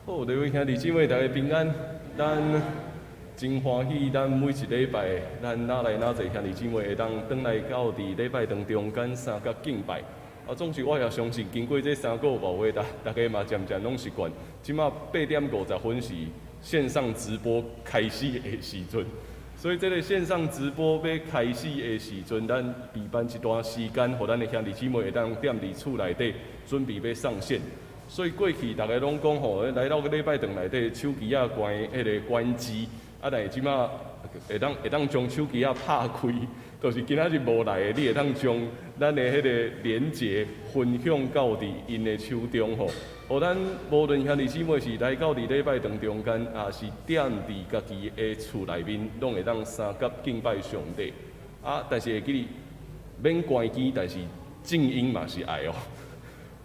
好，各位兄弟姊妹，大家平安。咱真歡喜，咱每一禮拜，咱若來若濟兄弟姊妹會當轉來到佇禮拜堂中間相佮敬拜。啊，總是我也相信，經過這3個外月，大家嘛漸漸攏習慣。這馬8點50分是線上直播開始的時陣，所以這個線上直播欲開始的時陣，咱備辦一段時間，予咱的兄弟姊妹會當踮佇厝內底準備欲上線。所以過去逐家攏講吼，來到禮拜堂內底手機仔關彼个關機，啊，但是這馬會當將手機仔拍開，就是今仔日無來的，你會當將咱的彼个連結分享到佇𪜶的手中吼。予咱無論兄弟姊妹是來到佇禮拜堂中間，抑是踮佇家己的厝內面，攏會當相佮敬拜上帝。啊，但是會記得免關機，但是靜音嘛是愛哦。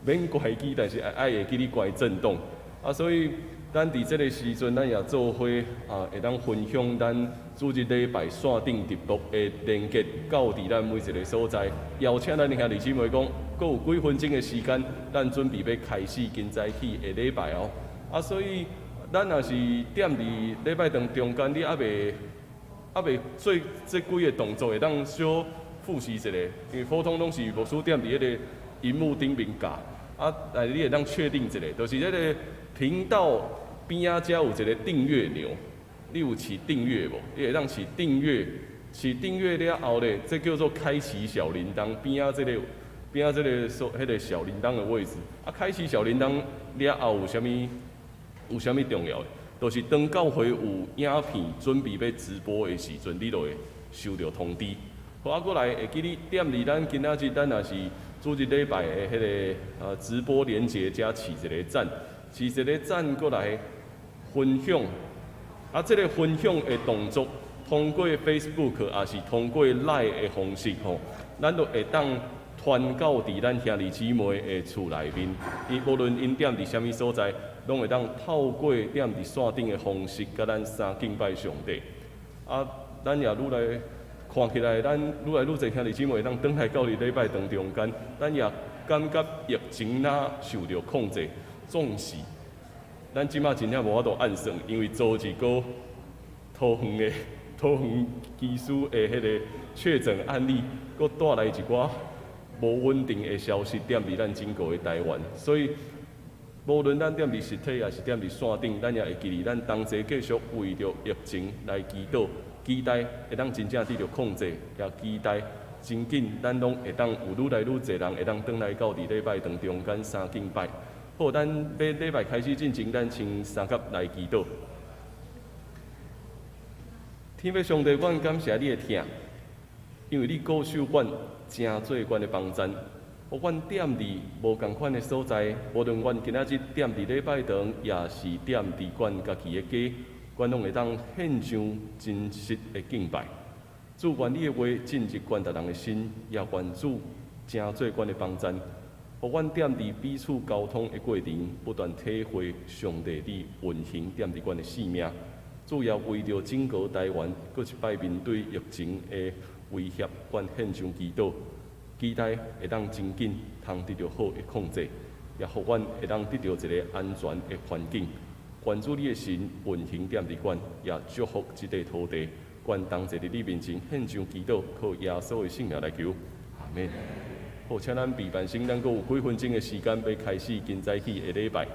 免關機，但是愛會記得關震動。啊，所以咱佇這个時陣，咱也做伙啊，會當分享咱主日禮拜線頂直播的連結，到佇咱每一个所在。邀請咱的兄弟姊妹講，閣有幾分鐘的時間，咱準備欲開始今早起的禮拜哦。啊，所以咱若是踮佇禮拜堂中間，你猶未做這幾个動作，會當小複習一下，因為普通攏是牧師踮佇彼个螢幕頂面教。啊，但是你會當確定一下，就是這个頻道邊仔遮有一个訂閱鈕，你有試訂閱無？你會當試訂閱，試訂閱了後咧，這叫做開啟小鈴鐺，邊仔這個所彼个小鈴鐺的位置。啊，開啟小鈴鐺了後有啥物？有啥物重要的？就是當教會有影片準備欲直播的時陣，你就會收著通知。好，啊，閣來會記得踮佇咱今仔日，咱若是主日禮拜的彼个直播連結，遮試一个讚，試一个讚閣來分享。啊，這个分享的動作，通過 Facebook 抑是通過 Line 的方式吼，咱就會當傳到佇咱兄弟姊妹的厝內面。伊無論𪜶踮佇啥物所在，攏會當透過踮佇線頂的方式，佮咱相敬拜上帝。啊，咱也愈來看起來，咱愈來愈濟兄弟姊妹會當轉來到佇禮拜堂中間，咱也感覺疫情若受著控制，總是咱這馬真正無法度按算，因為昨日閣桃園機師的彼个確診案例，閣帶來一寡無穩定的消息，踮佇咱整個的台灣，所以無論咱踮佇實體，抑是踮佇線頂，咱也會記得咱同齊繼續為著疫情來祈禱。期待會當真正得著控制，也期待真緊，咱攏會當有愈來愈濟人會當轉來到佇禮拜堂中間相敬拜。好，咱欲禮拜開始進前，咱先相佮來祈禱。天父上帝，阮感謝你的疼，因為你顧守阮，成做阮的幫贊。予阮踮佇無仝款的所在，無論阮今仔日踮佇禮拜堂，抑是踮佇阮家己的家，阮攏會當獻上真實的敬拜。主，願你的話進入阮逐人的心，也願主成做阮的幫贊，予阮踮佇彼此溝通的過程，不斷體會上帝你運行踮佇阮的生命。主也為著整個台灣，閣一擺面對疫情的威脅，阮獻上祈禱，期待會當真緊通得著好的控制，也予阮會當得著一个安全的環境。願主你的神運行踮佇阮，也祝福這塊土地。阮同齊佇你面前獻上祈禱，靠耶穌的聖名來求，阿們。好，請咱備辦先，咱閣有幾分鐘的時間，欲開始今早起的禮拜。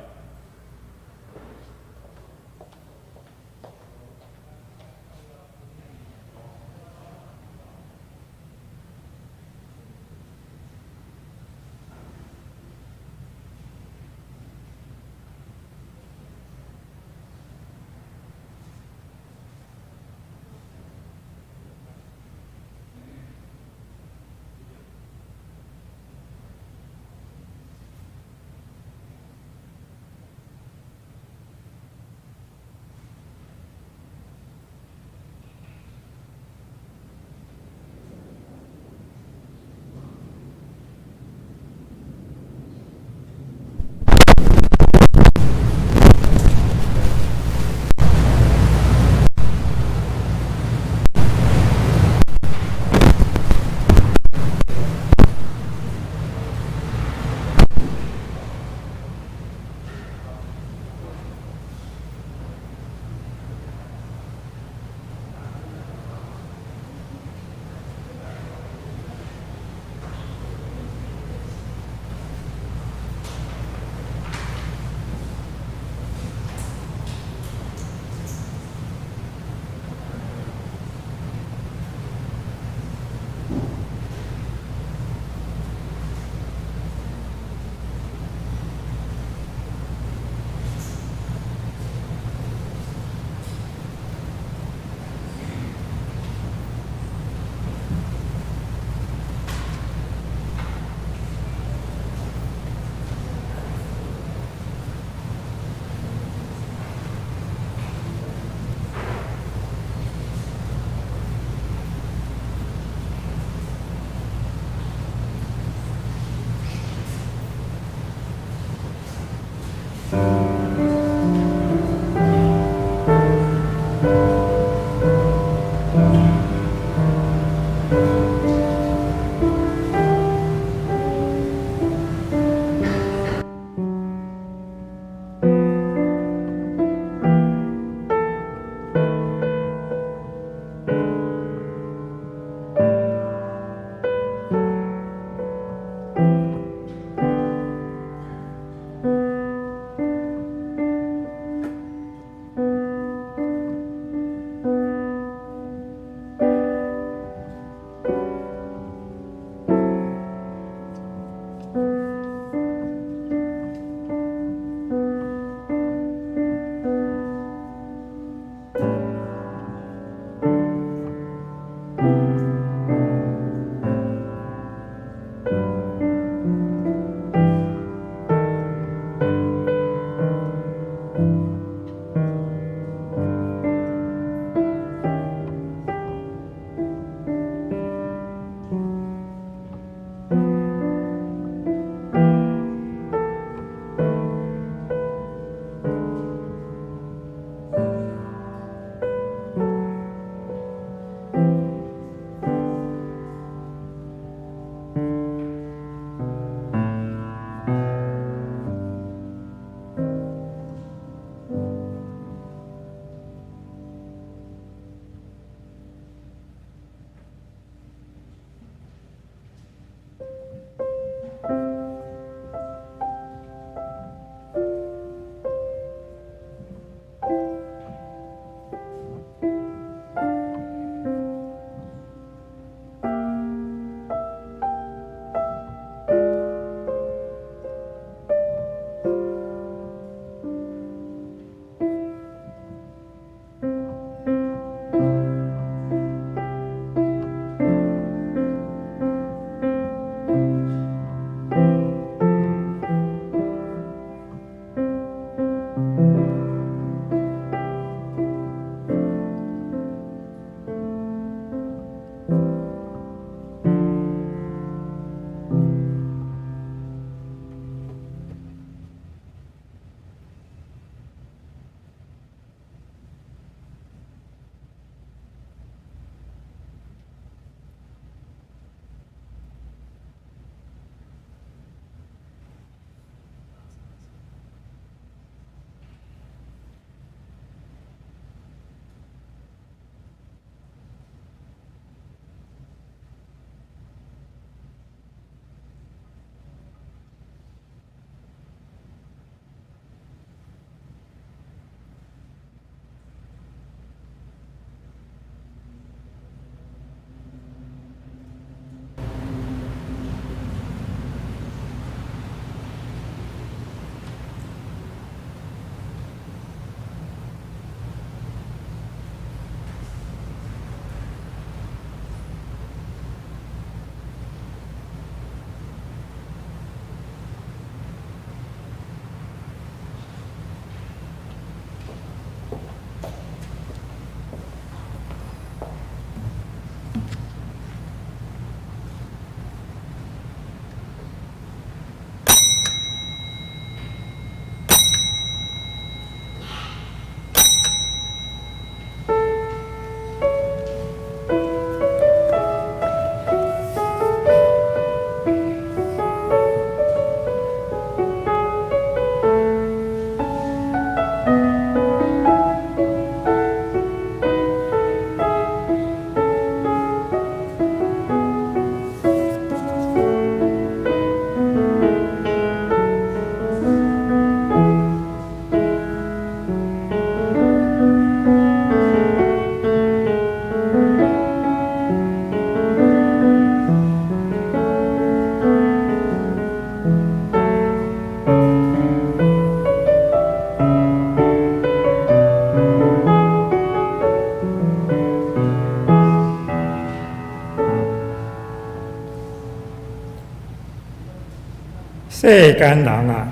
世間人啊，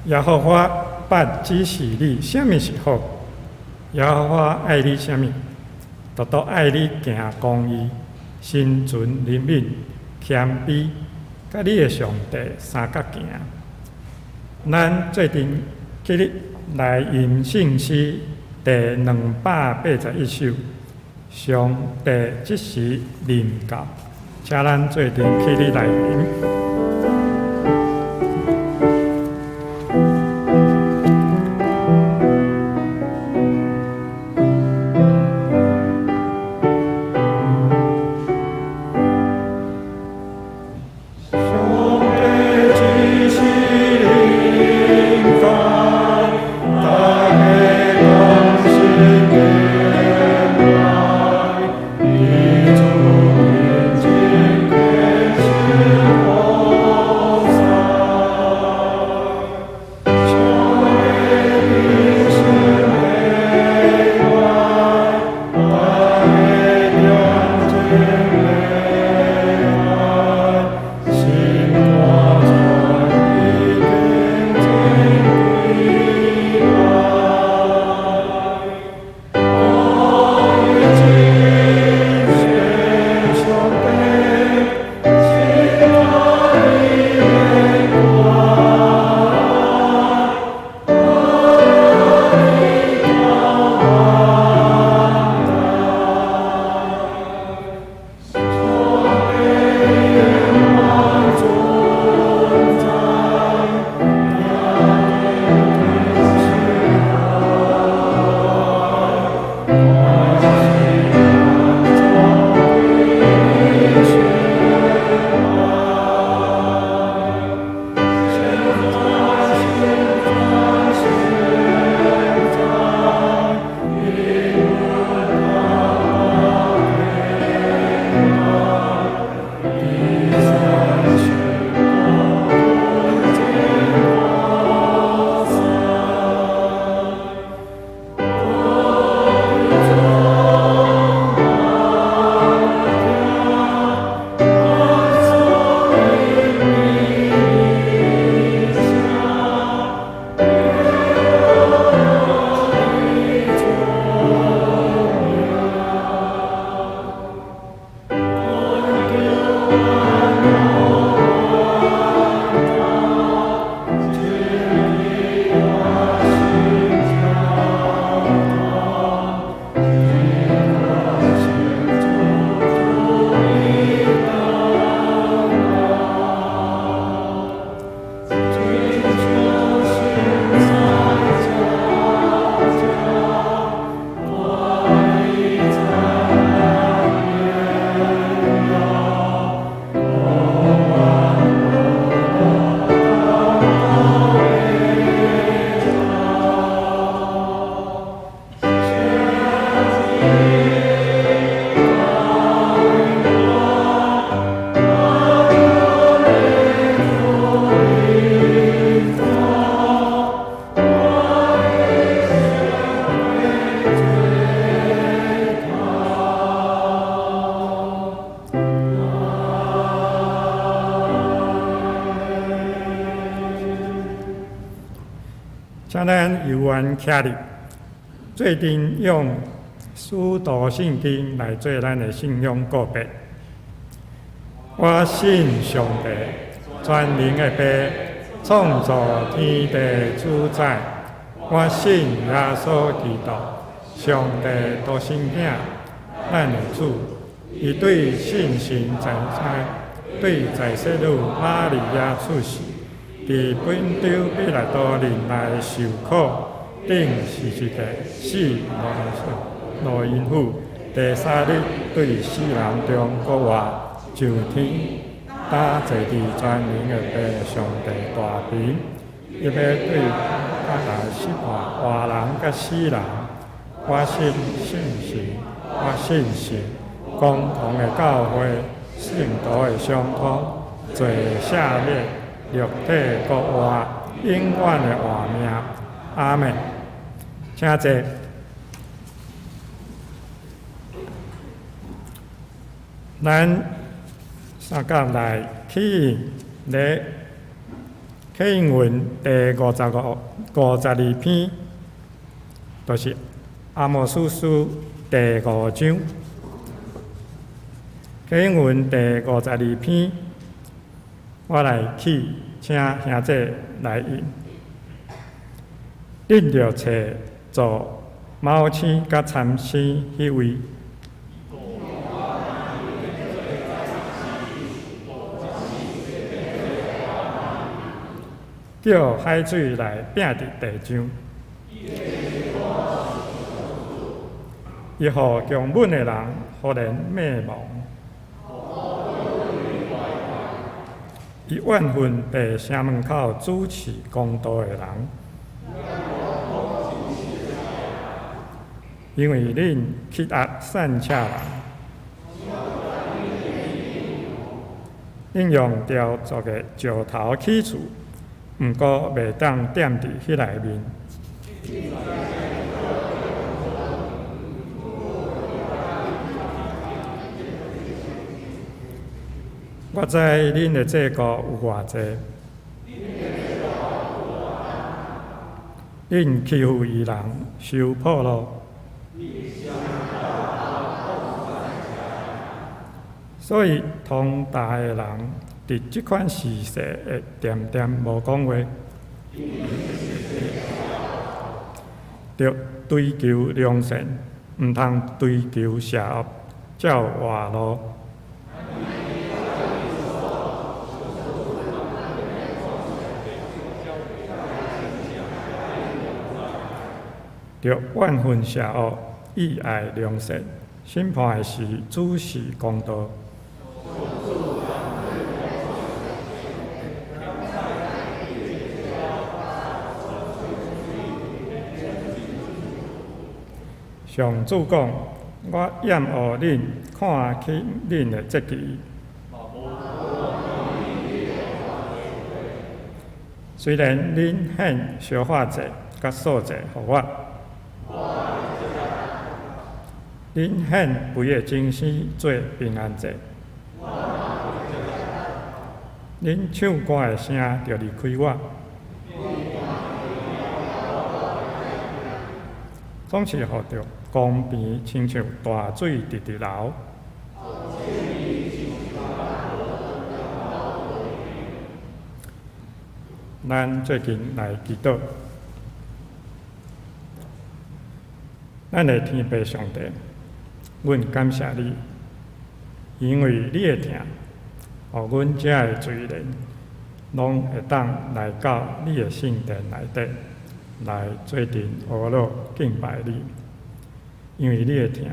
耶和華捌指示你啥物是好，耶和華愛你啥物，獨獨愛你行公義、心存憐憫、謙卑，佮你的上帝相佮行。咱做陣起立來吟聖詩第281首，上帝這時臨到，請咱做陣起立來吟。上帝這時臨到，大家同心敬拜，請咱猶原徛立，做陣用使徒信經來做咱的信仰告白。我信上帝，全能的父，創造天地主宰。我信耶穌基督，上帝獨生囝，咱的主。伊對聖神誕胎，對在洗女瑪利亞出世，佇本丟彼拉多任內受苦，釘十字架，死落陰府，第三日對死人中復活，上天，搭坐佇全能的父上帝大爿，伊欲對遐來審判活人佮死人。我信聖神，我信神，共同的教會，聖徒的相通，罪赦免，肉體復活，永遠的活命。阿們。請坐。咱三甲來啟應咧啟應文第55、52篇，就是阿摩司書第五章。啟應文第52篇，我來起，請兄弟來引。恁著揣做卯星佮參星彼位，叫海水來拚佇地上。伊予強吻的人忽然滅亡。伊怨恨佇城門口主持公道的人，因為恁欺壓散赤人，恁用雕琢的石頭起厝，毋過袂當踮佇彼內面。我知恁的這個有偌濟，恁欺負義人，受破路，所以通達的人佇這款時勢會恬恬無講話，著追求良善，毋通追求邪惡，才有活路。著怨恨邪惡，意愛良善，審判的時主持公道。上主講：我厭惡恁，看輕恁的節期。雖然恁獻燒化祭佮素祭予我，恁獻肥的精牲做平安祭，恁唱歌的聲著離開我，總是予著江邊親像大水直直流。咱做陣來祈禱，咱的天父上帝，阮感謝你，因為你的疼，予阮遮的罪人，攏會當來到你的聖殿內底，來做陣阿樂敬拜你。因為你的疼，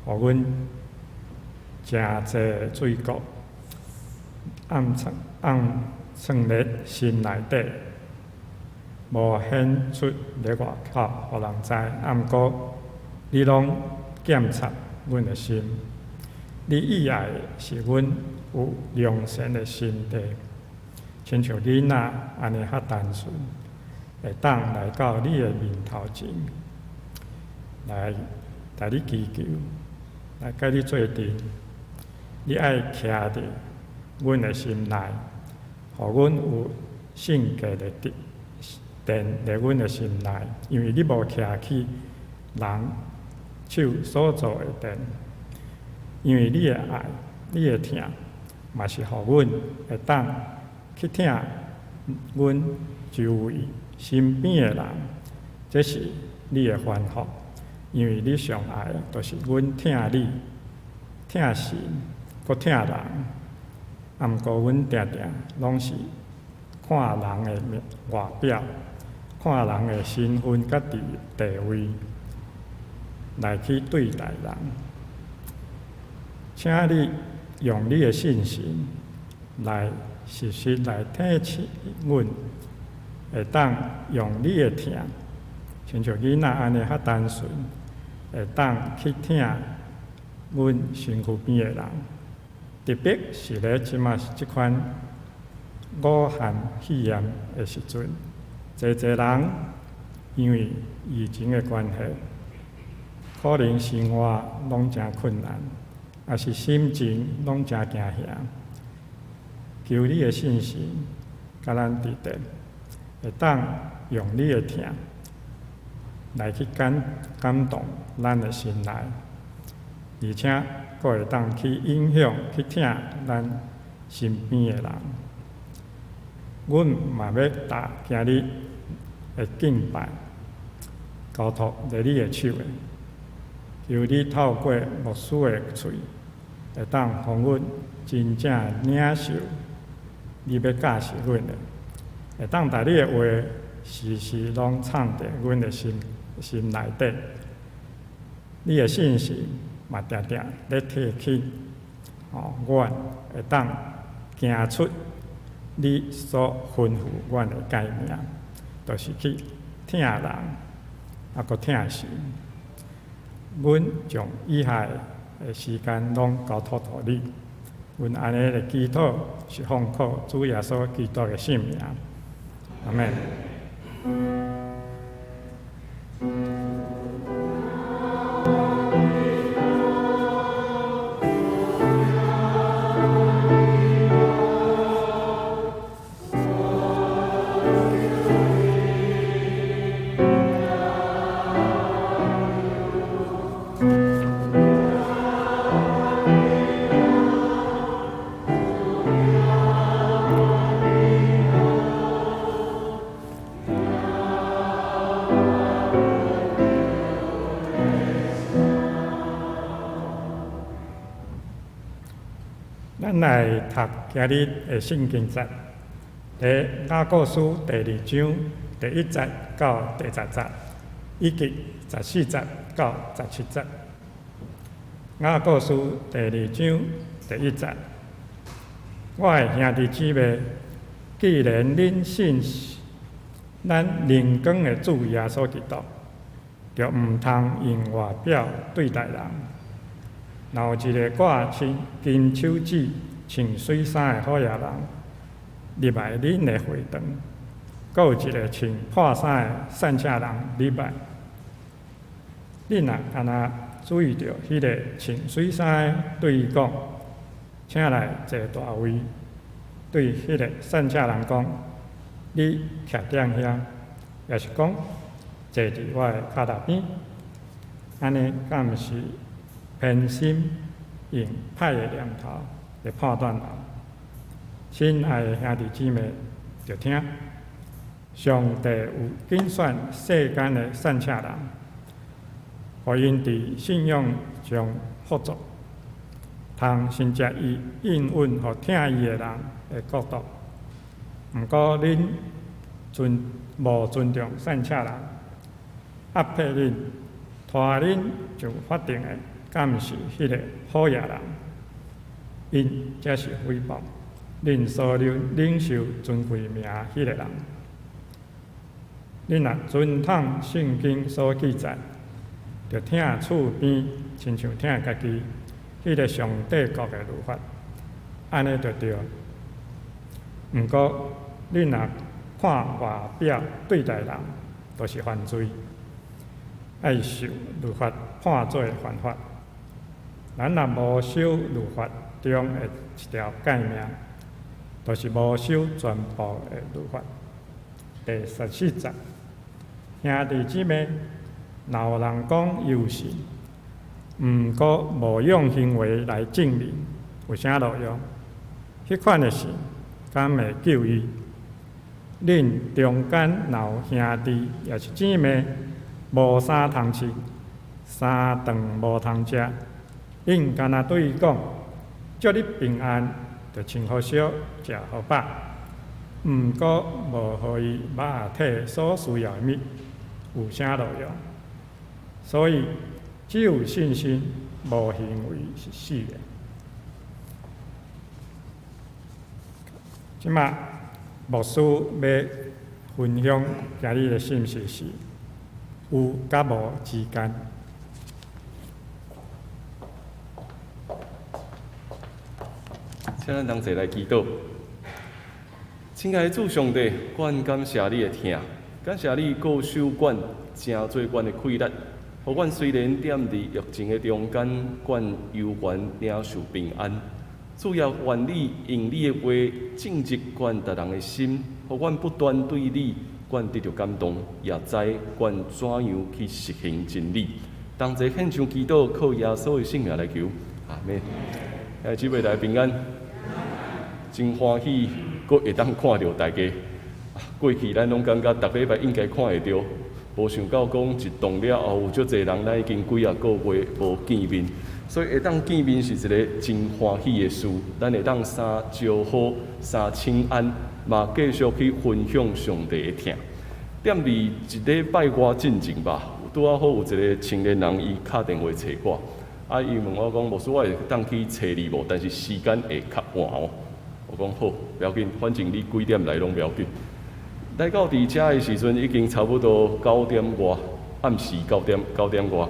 予阮誠濟的罪過暗藏暗藏咧心內底，無顯出咧外口，予人知。毋過，你攏檢查阮的心，你意愛的是阮有良善的心地，親像囡仔按呢較單純，會當來到你的面頭前，來共你祈求，來佮你做陣。你愛徛佇阮的心內，予阮有性格的特殿佇阮的心內，因為你無徛起人手所做的殿，因為你的愛、你的疼，嘛是予阮會當去疼阮周圍身邊的人，這是你的吩咐，因為你上愛的，就是阮疼你、疼神、閣疼人。啊，毋過阮定定攏是看人的外表，看人的身份佮地位來去對待人。請你用你的信心來實實來提醒阮，會當用你的疼，親像囡仔按呢較單純，會當去疼阮身軀邊的人。特別是咧這馬這款武漢肺炎的時陣，濟濟人因為疫情的關係，可能生活攏誠困難，抑是心情攏誠驚嚇。求你的信心，共咱佇電，會當用你的疼來去感動咱的心內，而且閣會當去影響、去疼咱身邊的人。阮嘛欲踏今日的敬拜，交託佇你的手的，求你透過牧師的喙，會當予阮真正領受你欲教示阮的，會當共你的話時時攏藏佇阮的心內底。你的信息嘛，定定咧提醒，吼，阮會當行出你所吩咐阮的誡命，就是去疼人，啊，閣疼神。阮將以下的時間攏交託予你，阮按呢來祈禱，是奉靠主耶穌基督的聖名，阿們。咱來讀今日的聖經節，佇雅各書第二章第一節到第十節，以及14節到17節。雅各書第二章第一節，我的兄弟姊妹，既然恁信咱靈光的主耶穌基督，就毋通用外表對待人。若有一個掛金手指、穿媠衫的好野人入來恁的會堂，閣有一個穿破衫的散赤人入來，恁若敢若注意著彼個穿媠衫的，對伊講：請來坐大位。對彼個散赤人講：你徛踮遐，抑是講坐佇我的跤踏邊，按呢敢毋是偏心用歹的念頭來判斷人？親愛的兄弟姊妹，著聽，上帝有揀選世間的散赤人，予𪜶佇信仰上富足，通承接伊應允予疼伊的人的國度。毋過恁無尊重散赤人，壓迫恁、拖恁上法庭的，敢毋是彼个好野人？𪜶才是誹謗恁所領受尊貴名彼个人。恁若遵行聖經所記載，著疼厝邊，親像疼家己，彼个上帝國的律法，按呢就對。毋過，恁若看外表對待人，就是犯罪，愛受律法判做犯法。咱若無守律法中的一條誡命，就是無守全部的律法。第14節，兄弟姊妹，若有人講有信，毋過無用行為來證明，有啥路用？彼款的信，敢會救伊？恁中間若有兄弟抑是姊妹，無衫通穿，三頓無通食，恁干焦對伊講：祝你平安，著穿予燒，食予飽。毋過無予伊肉體所需要的物，有啥路用？所以只有信心，無行為是死的。這馬牧師欲分享今日的信息是有佮無之間。請咱同齊來祈禱。親愛的主上帝，阮感謝你的疼，感謝你顧守阮，成做阮的氣力，予阮雖然踮佇疫情的中間，阮猶原領受平安。主也願你用你的話浸入阮逐人的心，予阮不斷對你，阮得著感動，也知阮怎樣去實行真理。同齊獻上祈禱，靠耶穌的聖名來求，阿們。哎，姊妹大家平安，真歡喜，閣會當看著大家。過去咱攏感覺逐禮拜應該看會著，無想到講一動了後有足濟人，咱已經幾仔個月無見面，所以會當見面是一个真歡喜的事。咱會當相招呼、相請安，嘛繼續去分享上帝的疼。踮佇一禮拜外進前吧，拄仔好有一个青年人伊敲電話揣我，啊，伊問我講，牧師，我會當去揣你無？但是時間會較晚哦。我講好，不要緊，反正你幾點來攏不要緊。來到佇遮的時陣，已經差不多九點外，暗時九點外。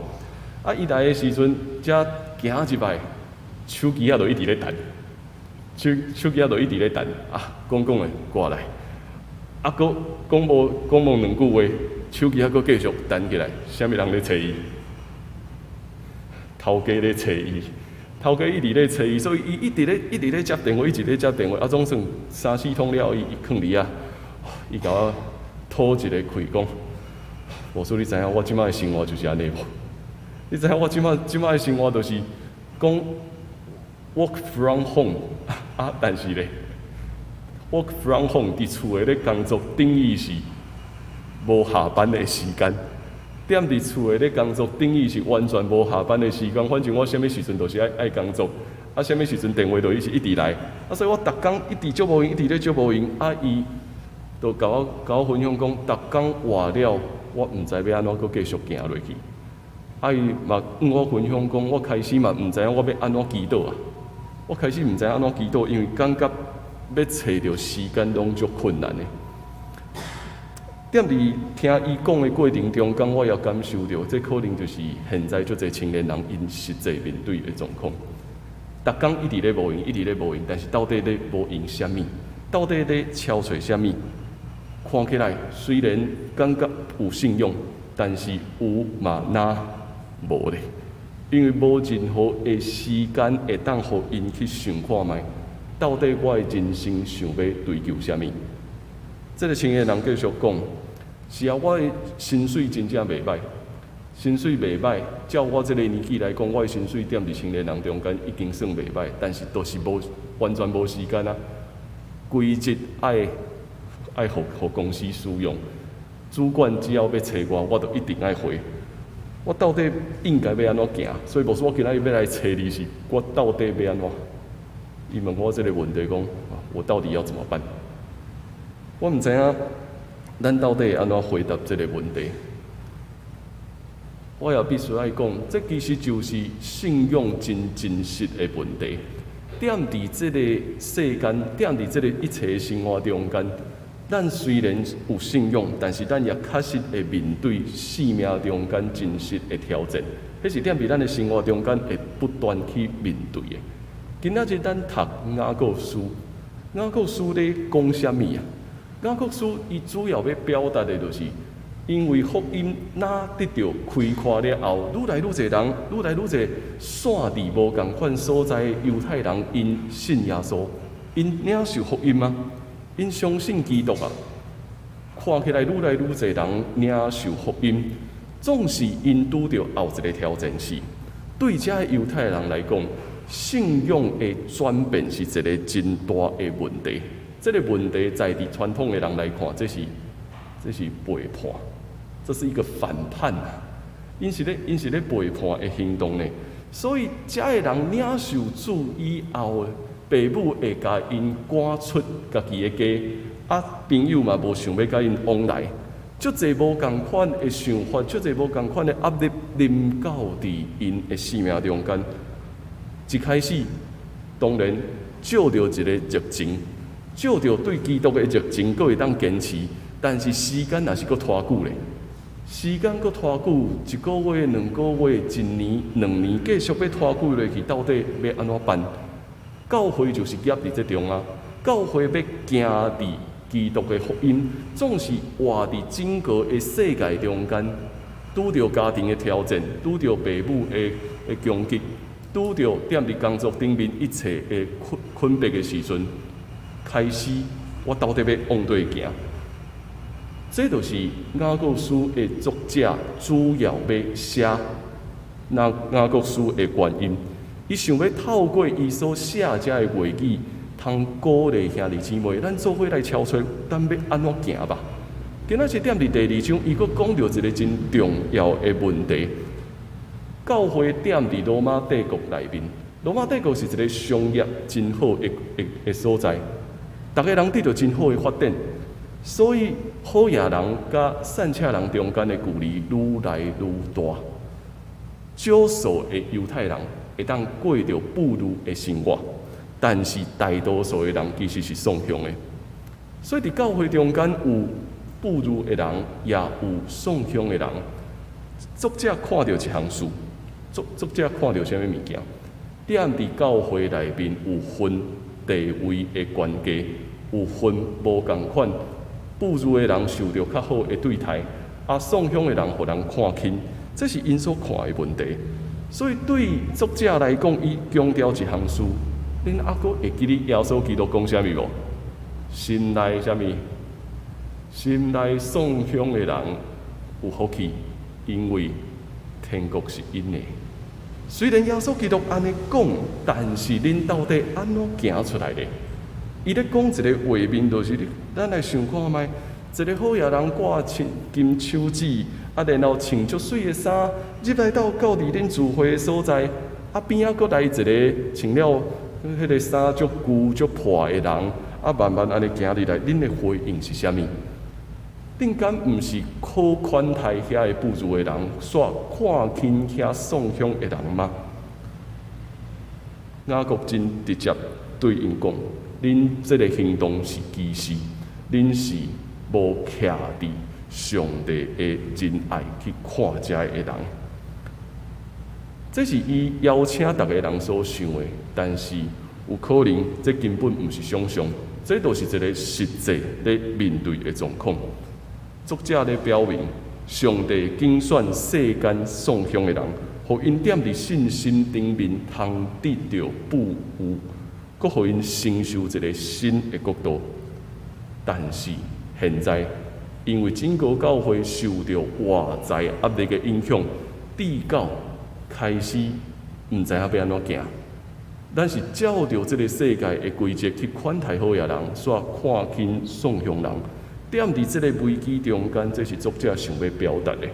啊，伊來的時陣，才行入來，手機仔就一直咧彈，手機仔就一直咧彈，啊，講講的掛來，啊，閣講無兩句話，手機仔閣繼續彈起來，啥物人咧揣伊？頭家咧揣伊，頭家一直咧揣伊，所以伊一直咧接電話，一直咧接電話，啊，總算三四通了後，伊囥佇遐。伊共我吐一个氣，講：牧師，你知影我這擺的生活就是按呢無？你知影我這擺的生活就是講 work from home 啊，但是咧 work from home 佇厝的咧工作，等於是無下班的時間。踮佇厝的咧工作，等於是完全無下班的時間。反正我啥物時陣都是愛工作，啊，啥物時陣電話就一直來。啊，所以我逐工一直足無閒，一直咧足無閒。啊，伊就共我分享講，逐工活了，我毋知欲按怎閣繼續行落去。啊，伊嘛向我分享講，我開始嘛毋知影我欲按怎祈禱啊。我開始毋知影按怎祈禱，因為感覺欲揣著時間攏足困難的。踮佇聽伊講的過程中間，我也感受著，這可能就是現在足濟青年人𪜶實際面對的狀況。逐工一直咧無閒，一直咧無閒，但是到底咧無閒啥物？到底咧敲揣啥物？看起來雖然感覺有信仰，但是有嘛若無咧，因為無任何的時間會當予𪜶去想看覓，到底我的人生想欲追求啥物？這个青年人繼續講：是啊，我的薪水真正袂䆀，薪水袂䆀。照我這个年紀來講，我的薪水踮佇青年人中間已經算袂䆀，但是都是無完全無時間啊，規日愛予公司使用，主管只要欲揣我，我就一定愛回。我到底應該欲按怎行？所以牧師，我今仔日欲來揣你是，我到底欲按怎？伊問我這个問題，講我到底要怎麼辦？我毋知影，咱到底會按怎回答這个問題？我也必須愛講，這其實就是信仰真真實的問題。踮佇這个世間，踮佇這个一切生活中間，咱雖然有信仰，但是咱也確實會面對生命中間真實的挑戰。彼是踮佇咱的生活中間會不斷去面對的。今仔日咱讀雅各書，雅各書咧講啥物啊？雅各書伊主要欲表達的就是，因為福音若得著開闊了後，愈來愈濟人，愈來愈濟散佇無仝款所在的猶太人，𪜶信耶穌，𪜶領受福音啊，𪜶相信基督啊。看起來愈來愈濟人領受福音，總是𪜶拄著後一个挑戰是，對遮个猶太人來講，信仰的轉變是一个真大的問題。這个問題在佇傳統的人來看，這是背叛，這是一個反叛啊！𪜶是咧背叛的行動呢。所以遮个人領受主以後，爸母會共𪜶趕出家己的家，啊，朋友嘛無想欲共𪜶往來，足濟無仝款的想法，足濟無仝款的壓力臨到佇𪜶的生命中間。一開始，當然照著一个熱情，照著對基督的熱情，閣會當堅持，但是時間若是閣拖久咧，時間閣拖久，一個月、2個月、一年、2年，繼續欲拖久落去，到底欲按怎辦？教會就是夾佇這中啊！教會欲行佇基督的福音，總是活佇整個的世界中間，拄著家庭的挑戰，拄著爸母的攻擊，拄著踮佇工作頂面一切的困迫的時陣，開始我到底欲往佗行？這就是雅各書的作者主要欲寫雅各書的原因。伊想欲透過伊所寫遮的話語，通鼓勵兄弟姊妹，咱做伙來敲揣，咱欲按怎行吧？今仔日踮佇第二章，伊閣講著一个真重要的問題。教會踮佇羅馬帝國內面，羅馬帝國是一个商業真好的所在，逐个人得著真好的發展，所以好野人佮散赤人中間的距離愈來愈大。少數的猶太人會當過著富裕的生活，但是大多數的人其實是喪鄉的。所以佇教會中間有富裕的人，也有喪鄉的人。作者看著一項事，作者看著啥物物件？踮佇教會內面有分地位的懸低，有分無仝款。富裕的人受著較好的對待，啊，喪鄉的人予人看輕，這是𪜶所看的問題。所以對作者來講，伊強調一項事：恁猶閣會記得耶穌基督講啥物無？心內啥物？心內喪鄉的人有福氣，因為天國是𪜶的。雖然耶穌基督按呢講，但是恁到底按怎行出來咧？伊咧講一个畫面，就是咱來想看覓，一个好野人掛金手指，啊，然後穿足媠的衫，入來到佇恁聚會的所在，啊，邊仔閣來一个穿了彼个衫足舊足破的人，啊，慢慢按呢行入來，恁的回應是啥物？恁敢毋是可款待遐个富裕的人，煞看輕遐喪鄉的人嗎？雅各真直接對𪜶講：恁這个行動是歧視，恁是無徛佇上帝的仁愛去看遮个人。這是伊邀請逐个人所想的，但是有可能這根本毋是想象，這就是一个實際咧面對的狀況。作者咧表明，上帝揀選世間喪鄉的人，予𪜶踮佇信心頂面通得著富有，閣予𪜶承受一个新的國度。但是現在，因為整個教會受著外在壓力的影響，至到開始毋知影欲按怎行。咱是照著這个世界的規則去款待好野人，煞看輕喪鄉人。踮佇這个危機中間，這是作者想欲表達的。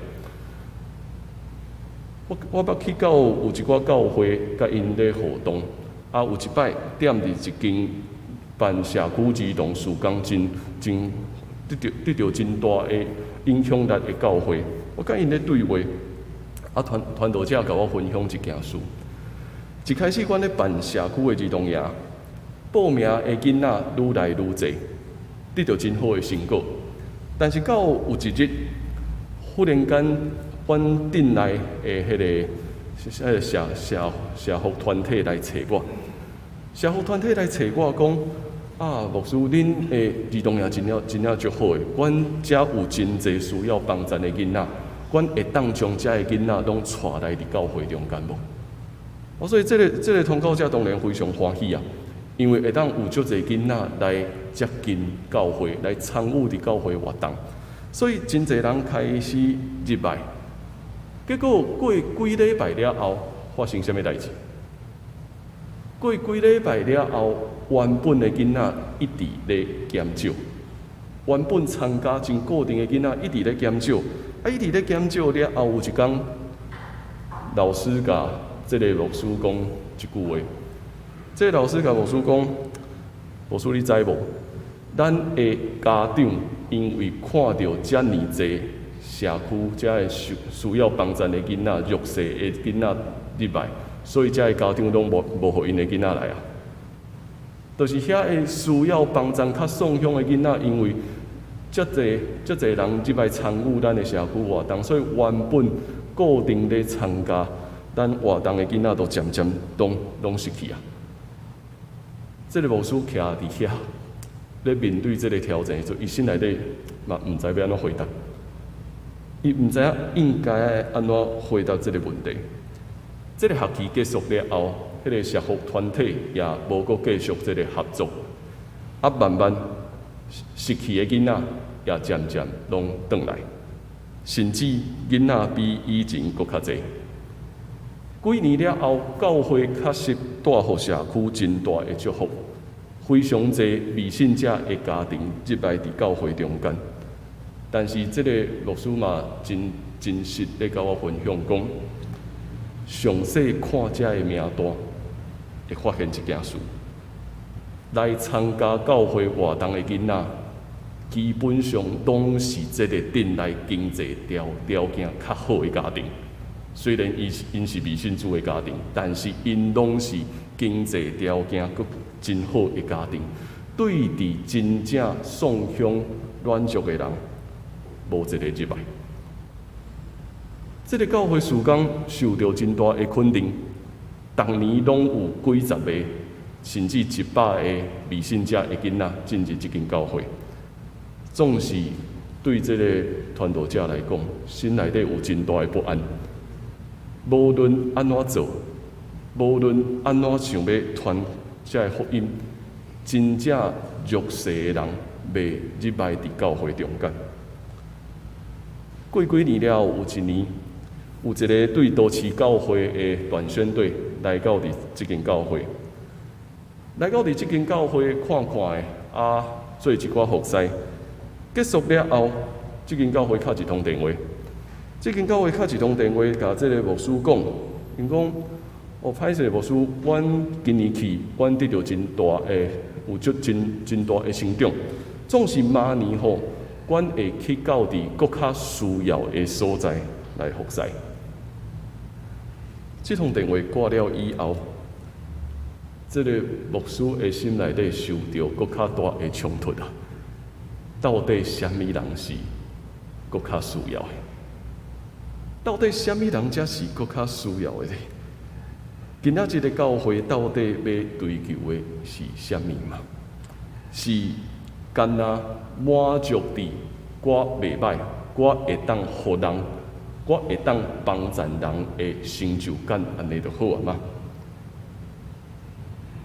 我捌去到有一寡教會，共𪜶咧互動，啊，有一擺踮佇一間辦社區兒童事工真真得著真大的影響力的教會，我共𪜶咧對話，啊，傳道者共我分享一件事。一開始，阮咧辦社區的兒童營，報名的囡仔愈來愈濟，得著真好的成果。但是到有一日，忽然間，阮鎮內的彼个社福團體來揣我，社福團體來揣我講：啊，牧師，恁的兒童營真正真正足好的，阮遮有真濟需要幫贊的囡仔，阮會當將遮的囡仔攏帶來佇教會中間無？哦，所以這个傳教者當然非常歡喜啊。因為會當有足濟囡仔來接近教會，來參與佇教會活動，所以真濟人開始入來。結果過幾禮拜了後，發生啥物代誌？過幾禮拜了後，原本的囡仔一直咧減少，原本參加真固定的囡仔一直咧減少，啊，一直咧減少了後，有一工，老師共這個牧師講一句話，這個老師共牧師講：牧師你知無？咱的家長因為看著遮爾濟社區遮个需需要幫贊的囡仔、弱勢的囡仔入來，所以遮个家長攏無無予𪜶的囡仔來啊。就是遐个需要幫贊較喪鄉的囡仔，因為遮濟遮濟人入來參與咱的社區活動，所以原本固定咧參加咱活動的囡仔，都漸漸攏攏失去啊。這個牧師徛佇遐，咧面對這個挑戰的時陣，伊心內底嘛毋知欲按怎回答，伊毋知影應該愛按怎回答這個問題。這個學期結束了後，彼個社福團體也無閣繼續這個合作，啊，慢慢失去的囡仔也漸漸攏轉來，甚至囡仔比以前閣較濟。幾年了後，教會確實帶予社區真大的祝福，非常濟未信者的家庭入來佇教會中間。但是這個牧師嘛真真實咧共我分享講，詳細看遮的名單，會發現一件事：來參加教會活動的囡仔，基本上攏是這個鎮內經濟條條件較好的家庭。雖然伊是𪜶是未信主的家庭，但是𪜶攏是經濟條件閣真好的家庭。對佇真正喪鄉軟弱的人，無一個入來。這個教會事工受著真大的肯定，逐年攏有幾十個，甚至100個未信者的囡仔進入這間教會。總是對這個傳道者來講，心內底有真大的不安。無論按怎做，無論按怎想欲傳這个福音，真正弱勢的人袂入來佇教會中間。過幾年了後，有一年，有一个對都市教會的短宣隊來到佇這間教會，來到佇這間教會看看的，啊，做一寡服侍。結束了後，這間教會敲一通電話，這間教會敲一通電話，共這个牧師講，𪜶講，哦，歹勢牧師，阮今年去，阮得著真大的，有足真真大的成長。總是明年吼，阮會去到佇閣較需要的所在來服侍。這通電話掛了以後，這个牧師的心內底受著閣較大的衝突啊！到底啥物人是閣較需要的？到底啥物人才是閣較需要的咧？今仔這个教會到底欲追求的是啥物嘛？是干焦滿足佇我袂䆀，我會當予人，我會當幫贊人的成就感，按呢就好啊嗎？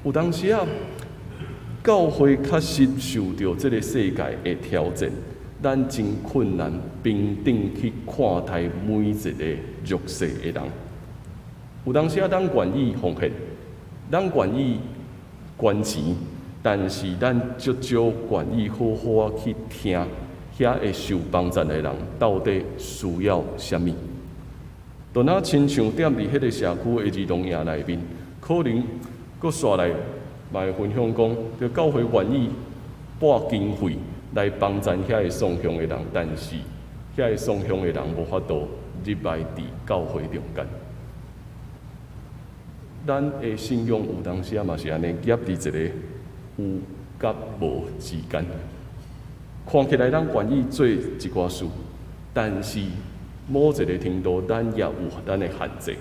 有當時啊，教會確實受著這个世界的挑戰，咱真困難平等去看待每一个弱勢的人。有當時啊，咱願意奉獻，咱願意捐錢，但是咱足少願意好好仔去聽遐个受幫贊的人到底需要啥物。就若親像踮佇彼个社區的兒童營內面，可能閣煞來嘛會分享講，著教會願意撥經費來幫贊遐个喪鄉的人，但是遐个喪鄉的人無法度入來佇教會中間。咱的信仰有當時仔嘛是按呢，夾佇一个有佮無之間。看起來咱願意做一寡事，但是某一个程度，咱也有咱的限制。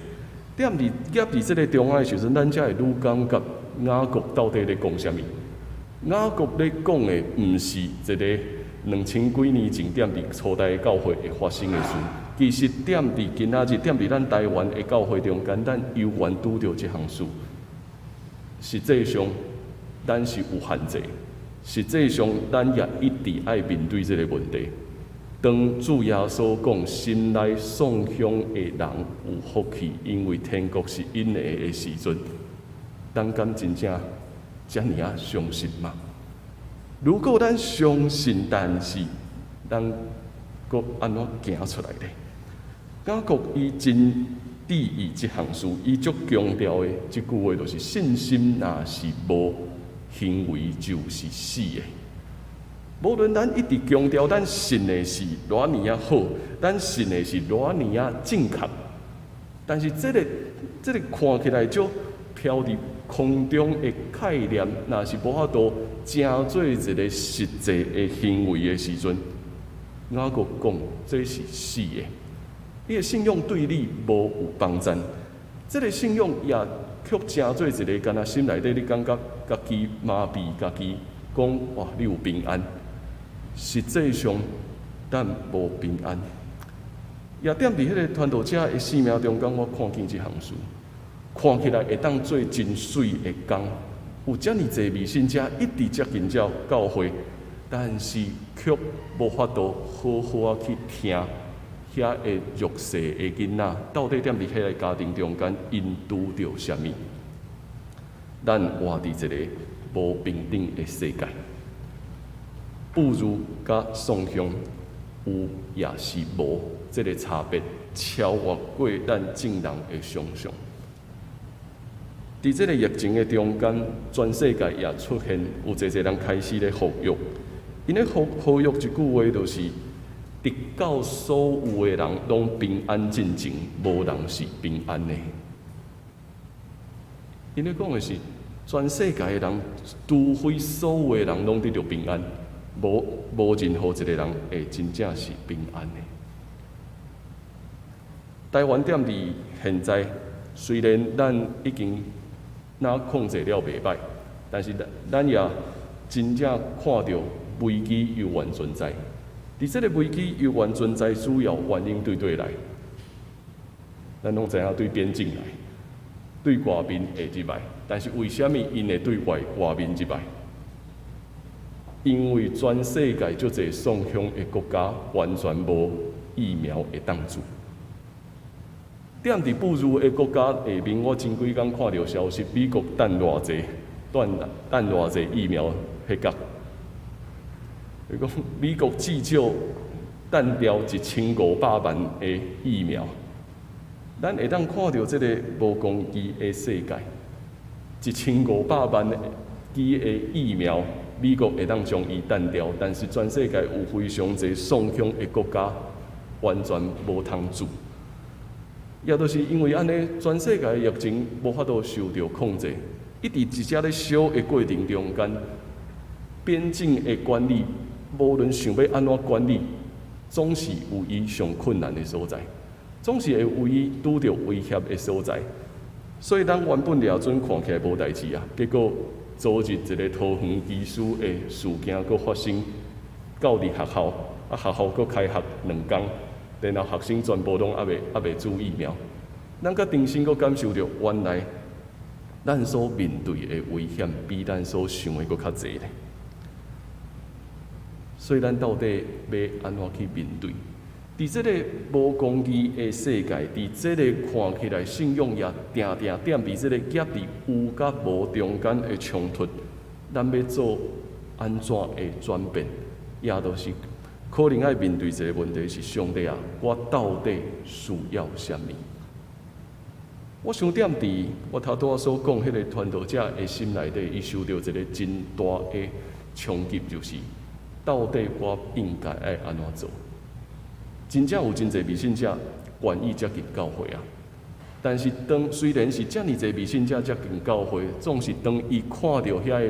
踮佇夾佇這个中間的時陣，咱才會愈感覺雅各到底咧講啥物。雅各咧講的毋是一个2000幾年前踮佇初代教會會發生的事，其實踮佇今仔日，踮佇咱台灣的教會中間，咱猶原拄著這項事。實際上，咱是有限制。實際上，咱也一直愛面對這个問題。當主耶穌講心內喪鄉的人有福氣，因為天國是𪜶的的時陣，咱敢真正遮爾仔相信嗎？如果咱相信，但是咱閣按怎行出來咧？雅各伊真注意這項事，伊足強調的這句話就是：信心若是無行為，就是死的。無論咱一直強調咱信的是偌爾仔好，咱信的是偌爾仔正確，但是這个看起來足飄佇空中的概念，若是無法度成做一个實際的行為的時陣，雅各講這是死的。你的信仰對你無有幫贊，這个信仰也卻成做一个敢若心內底你感覺家己麻痹家己，講哇你有平安，實際上咱無平安。也踮佇彼个傳道者的生命中間，我看見這項事，看起來會當做真媠的工，有遮爾濟未信者一直接近這教會，但是卻無法度好好仔去聽遐个弱勢的囡仔，到底踮佇彼个家庭中間，𪜶拄著啥物？咱活佇一个無平等的世界，婦孺佮喪鄉有抑是無，這个差別超越過咱眾人的想象。佇這个疫情的中間，全世界也出現有濟濟人開始咧呼籲，𪜶咧呼籲一句話就是：直到所有的人攏平安進前，無人是平安的。𪜶咧講的是，全世界的人，除非所有的人攏得著平安，無任何一个人會真正是平安的。台灣踮佇現在，雖然咱已經若控制了袂䆀，但是咱也真正看著危機猶原存在。佇這个危機猶原存在，主要原因對佗來？咱攏知影對邊境來，對外面會入來，但是為啥物𪜶會對外面入來？因為全世界足濟喪鄉的國家完全無疫苗會當注。踮佇富裕的國家下面，我前幾工看著消息，美國等偌濟，等偌濟疫苗彼角。伊講美國至少等掉1500萬的疫苗。咱會當看著這个無公義的世界，1500萬支的疫苗，美國會當將伊等掉，但是全世界有非常濟喪鄉的國家，完全無通注。也都是因為按呢，全世界的疫情無法度受著控制，一直佇遮咧燒的過程中間，邊境的管理，無論想欲按怎管理，總是有伊上困難的所在，總是會有伊拄著威脅的所在。所以咱原本掠準看起來無代誌啊，結果昨日一个桃園機師的事件閣發生，到佇學校，啊學校閣開學2工，然後學生全部攏猶未注疫苗，咱閣重新閣感受著，原來咱所面對的危險比咱所想的閣較濟咧。所以咱到底欲按怎去面對？佇這个無公義的世界，佇這个看起來信仰也定定踮佇這个夾佇有佮無中間的衝突，咱欲做按怎的轉變？也都是可能愛面對一个問題是：上帝啊，我到底需要啥物？我想踮佇我頭拄仔所講彼个傳道者的心內底，伊受著一个真大的衝擊，就是到底我應該愛按怎做？真正有真濟未信者願意接近教會啊，但是當雖然是遮爾濟未信者接近教會，總是當伊看著遐个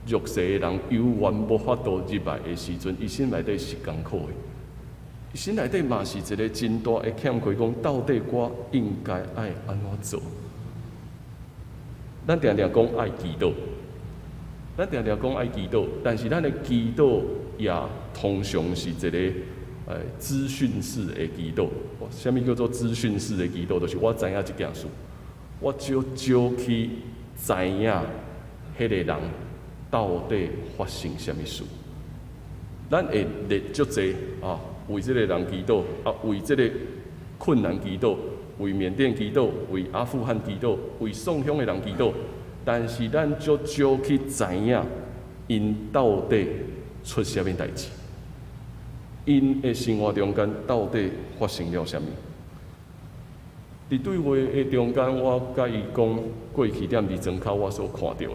弱勢的人猶原無法度入來的時陣，伊心內底是艱苦的。伊心內底嘛是一个真大的欠缺，講到底我應該愛按怎做？咱定定講愛祈禱，咱定定講愛祈禱，但是咱的祈禱也通常是一个資訊式的祈禱。啥物叫做資訊式的祈禱？就是我知影這件事，我少少去知影彼个人到底發生啥物事？咱會列足濟啊，為這個人祈禱，啊，為這個困難祈禱，為緬甸祈禱，為阿富汗祈禱，為宋鄉的人祈禱，但是咱足少去知影，𪜶到底出啥物代誌？𪜶的生活中間到底發生了啥物？佇對話的中間，我佮伊講過去踮佇莊跤我所看著的，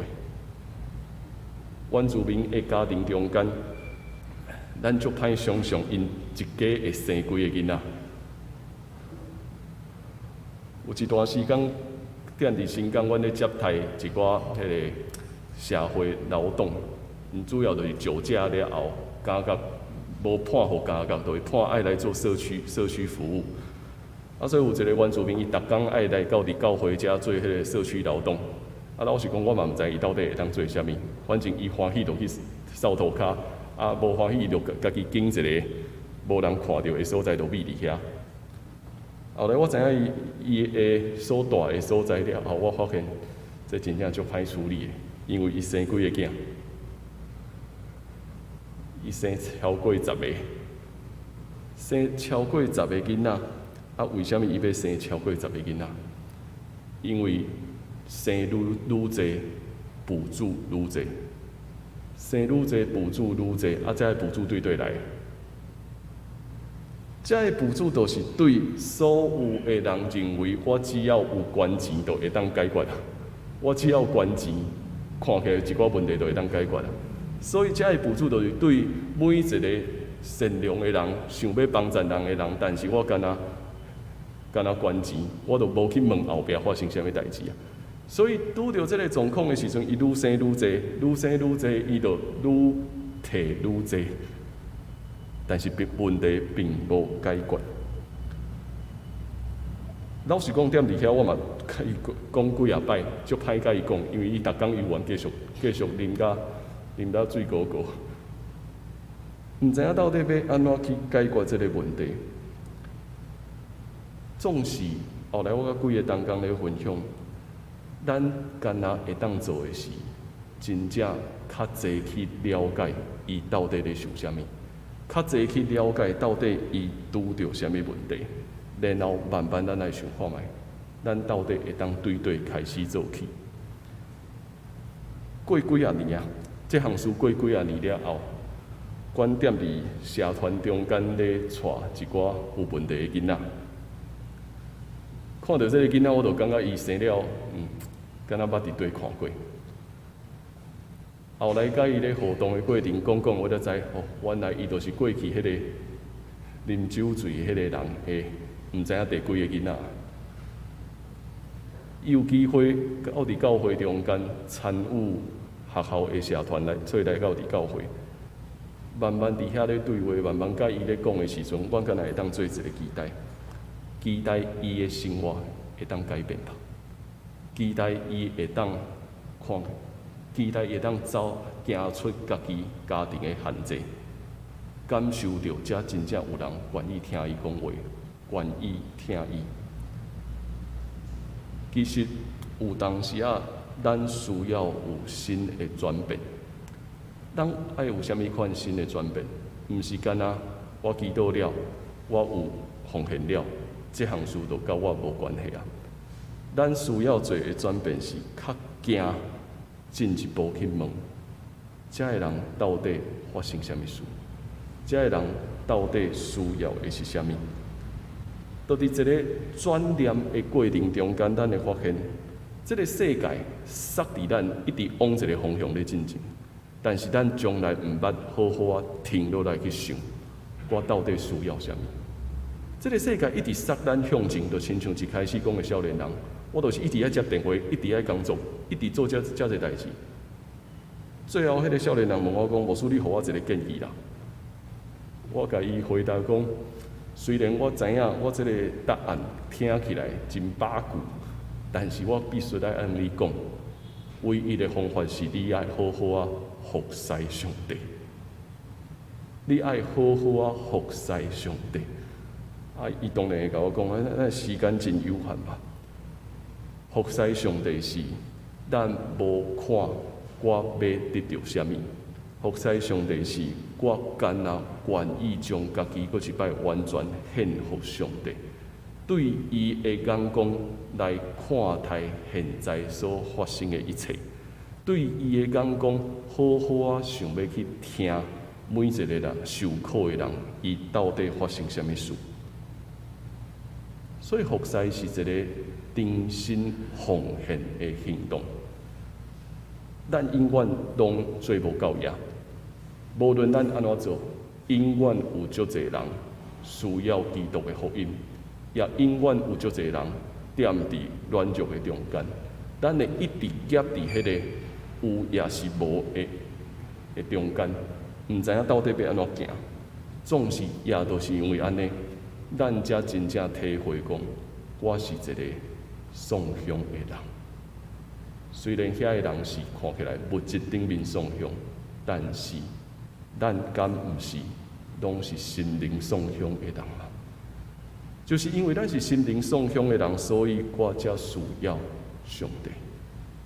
原住民的家庭中間，咱足歹想像𪜶一家會生幾個囡仔。有一段時間，踮佇新港，阮咧接待一寡彼个社會勞動，𪜶主要就是酒駕了後，監獄無判予監獄，就是判愛來做社區服務。啊，所以有一個原住民，伊逐工愛來到佇教會遮做彼个社區勞動。啊，老實講，我嘛毋知伊到底會當做啥物。反正伊歡喜就去掃塗跤，啊，無歡喜伊就家己揀一個無人看著的所在，就覕佇遐。後來我知影伊伊的所蹛的所在了後，我發現這真正足歹處理的，因為伊生幾個囝，伊生超過十個，生超過十個囡仔。啊，為啥物伊欲生超過十個囡仔？因為生愈愈濟，補助愈濟，生愈濟補助愈濟，啊，這个補助對佗來？這个補助就是對所有的人認為，我只要有捐錢就會當解決啊！我只要捐錢，看起來一寡問題就會當解決啊！所以這个補助就是對每一個善良的人，想欲幫贊人的人，但是我干焦干焦捐錢，我就無去問後壁發生啥物代誌啊！所以拄著這个狀況的時陣，伊愈生愈濟，愈生愈濟，伊就愈提愈濟。但是並問題並無解決。老實講，踮佇遐我嘛共伊講幾仔擺，足歹共伊講，因為伊逐工猶原繼續繼續啉甲啉甲醉糊糊。毋知影到底欲按怎去解決這个問題。總是後來我佮幾个同工咧分享，咱干焦會當做的是，真正較濟去了解伊到底咧想啥物，較濟去了解到底伊拄著啥物問題，然後慢慢咱來想看覓，咱到底會當對佗開始做起。過幾仔年啊，這項事過幾仔年了後，阮踮佇社團中間咧帶一寡有問題的囡仔，看著這个囡仔，我就感覺伊生了，敢若捌佇佗看過。後來佮伊咧互動的過程講講，我才知哦，原來伊就是過去彼個啉酒醉彼個人的，毋知影第幾个囡仔。伊有機會到佇教會中間參與學校的社團來，做來到佇教會。慢慢佇遐咧對話，慢慢佮伊咧講的時陣，阮敢若會當做一个期待，期待伊的生活會當改變吧，期待伊會當看，期待伊會當走行出家己家庭的限制，感受著遮真正有人願意聽伊講話，願意疼伊。其實有當時仔，咱需要有新的轉變。咱愛有啥物款新的轉變？毋是干焦我祈禱了，我有奉獻了，這項事就佮我無關係啊。咱需要做的轉變是較行進一步去問，這个人到底發生啥物事？這个人到底需要的是啥物？就佇這个轉念的過程中間，咱會發現，這个世界捒佇咱一直往一个方向咧進前，但是咱從來毋捌好好仔停落來去想，我到底需要啥物？這个世界一直捒咱向前，就親像一開始講的少年人，我就是一直愛接電話，一直愛工作，一直做這這濟代誌。最後，彼个少年人問我講：“牧師，你予我一个建議啦。”我共伊回答講：雖然我知影我這个答案聽起來真八股，但是我必須愛按你講，唯一的方法是你愛好好仔服侍上帝。你愛好好仔服侍上帝。啊，伊當然會共我講，咱時間真有限吧。服侍上帝是咱無看我欲得著啥物？服侍上帝是我干焦願意將家己閣一擺完全獻予上帝，對伊的眼光來看待現在所發生的一切，對伊的眼光好好仔想欲去聽每一個人受苦的人，伊到底發生啥物事。所以服侍是一个忠心奉獻的行動。咱永遠攏做無夠額，無論咱按怎做，永遠有足濟人需要基督的福音，也永遠有足濟人踮佇軟弱的中間。咱會一直夾佇彼个有抑是無的中間，毋知影到底欲按怎行。總是也都是因為按呢，咱才真正體會講，我是一个喪鄉的人。雖然遐个人是看起來物質頂面喪鄉，但是咱敢毋是攏是心靈喪鄉的人嗎？就是因為咱是心靈喪鄉的人，所以我才需要上帝，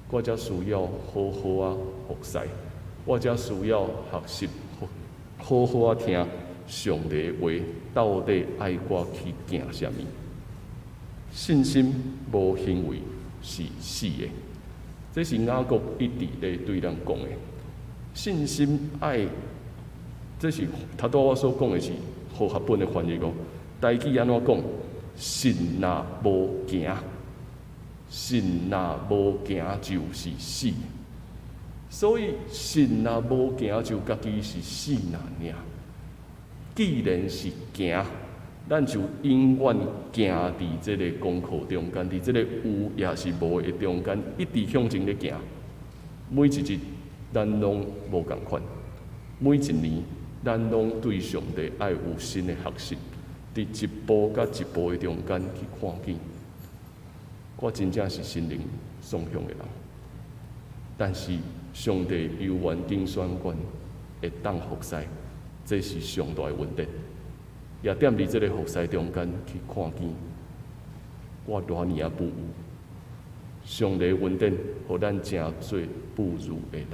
我才需要好好仔服侍，我才需要學習好好仔聽上帝話，到底愛我去行啥物？信心無行為是死的，這是雅各一直咧對咱講的。信心愛，這是頭拄我所講的是和合本的翻譯哦。台語按怎講？信若無行，信若無行就是死。所以信若無行就家己是死爾爾。既然是行，咱就永遠行佇這个功課中間，佇這个有抑是無的中間，一直向前咧行。每一日咱攏無仝款，每一年咱攏對上帝愛有新的學習，佇一步佮一步的中間去看見，我真正是心靈喪鄉的人。但是上帝猶原揀選阮會當服侍，這是上大的恩典。也踮佇這个服侍中間去看見，我偌爾仔不有。上帝恩典，予咱成做富足的人。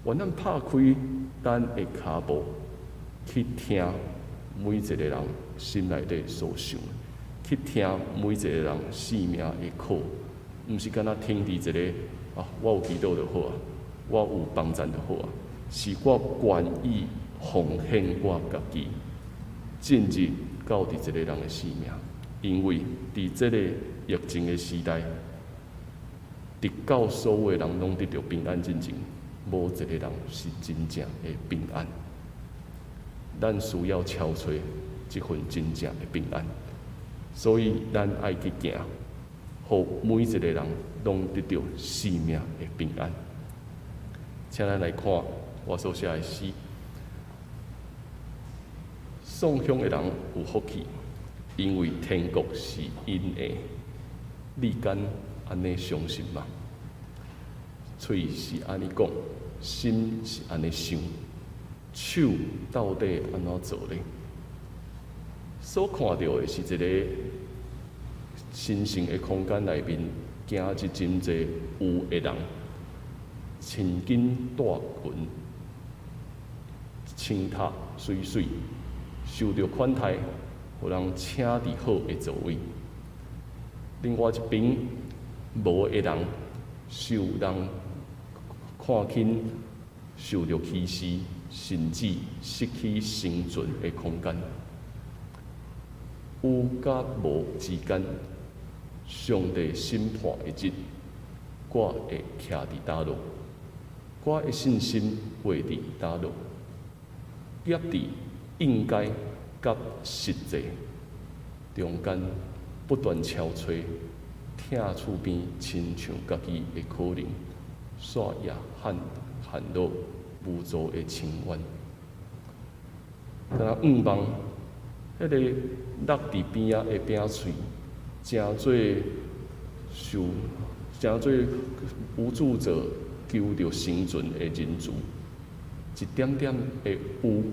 願咱拍開咱的跤步，去聽每一個人心內底所想的，去聽每一個人生命的苦，毋是干焦停佇一个啊，我有祈禱就好啊，我有幫贊就好啊，是我願意奉獻我家己，進入到佇這个人的生命，因為佇這個疫情的時代，直到所有的人攏得著平安進前，無一個人是真正的平安。咱需要敲揣這份真正的平安，所以咱愛去行，予每一個人攏得著生命的平安。請咱來看我所寫的詩。喪鄉的人有福氣，因為天國是𪜶的。你敢按呢相信嗎？喙是按呢講，心是按呢想，手到底按怎做呢？所看著的是一个神聖的空間內面，行入真濟有的人，穿緊大裙，穿塔媠媠，受著款待，予人請佇好的座位。另外一邊無的人，受人看輕，受著歧視，甚至失去生存的空間。有佮無之間，上帝審判的日，我會徛佇佗落？我的信心會佇佗落？夾佇應該佮實際中間不斷敲揣，疼厝邊親像家己的可能，煞也陷落無助的深淵。敢若向望彼个落佇邊仔的餅碎，成做受，成做無助者求著生存的仁慈，一點點的有，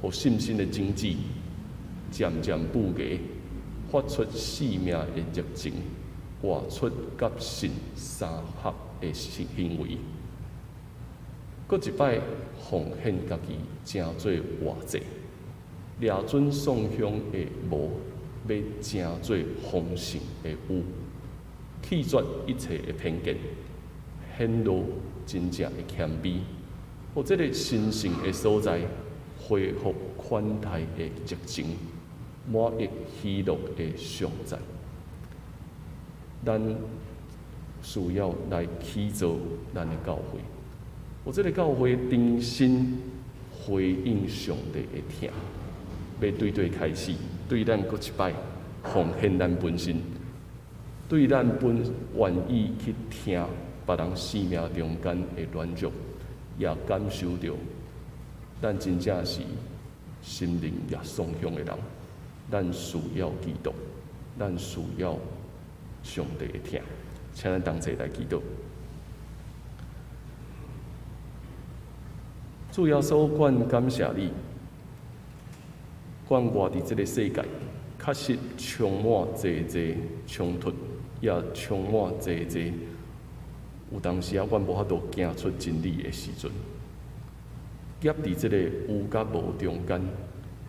予信心的種子漸漸布芽，發出生命的熱情，活出佮信相合的行為。閣一擺奉獻家己，成做活祭，掠準送香的無，欲成做豐盛的有，棄絕一切的偏見，顯露真正的謙卑。予這个神聖的所在，恢復寬待的熱情，滿溢喜樂的頌讚。咱需要來起造咱的教會，予這个教會重新回應上帝的疼，欲對對開始，對咱閣一擺奉獻咱本身，對咱本願意去聽別人生命中間的軟弱，也感受著咱真正是心靈也喪向的人，咱需要基督，咱需要上帝的疼，請咱同齊來祈禱。主耶穌，阮感謝你，阮活佇這个世界，確實充滿濟濟衝突，也充滿濟濟有當時啊，阮無法度行出真理的時陣，夾佇這个有佮無中間，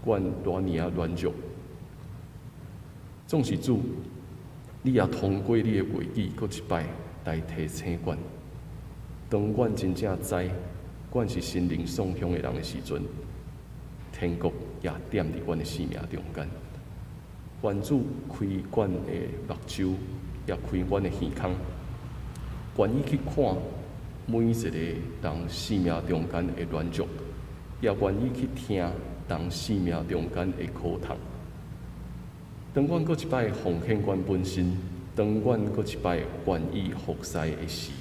阮偌爾仔軟弱。總是主，你也通過你的話語，閣一擺來提醒阮。當阮真正知阮是心靈喪向的人的時陣，天國也踮佇阮的生命中間。願主開阮的目睭，也開阮的耳孔，願意去看每一個人生命中間的軟弱，也願意去聽人生命中間的苦痛。當阮閣一擺奉獻阮本身，當阮閣一擺願意服侍的時，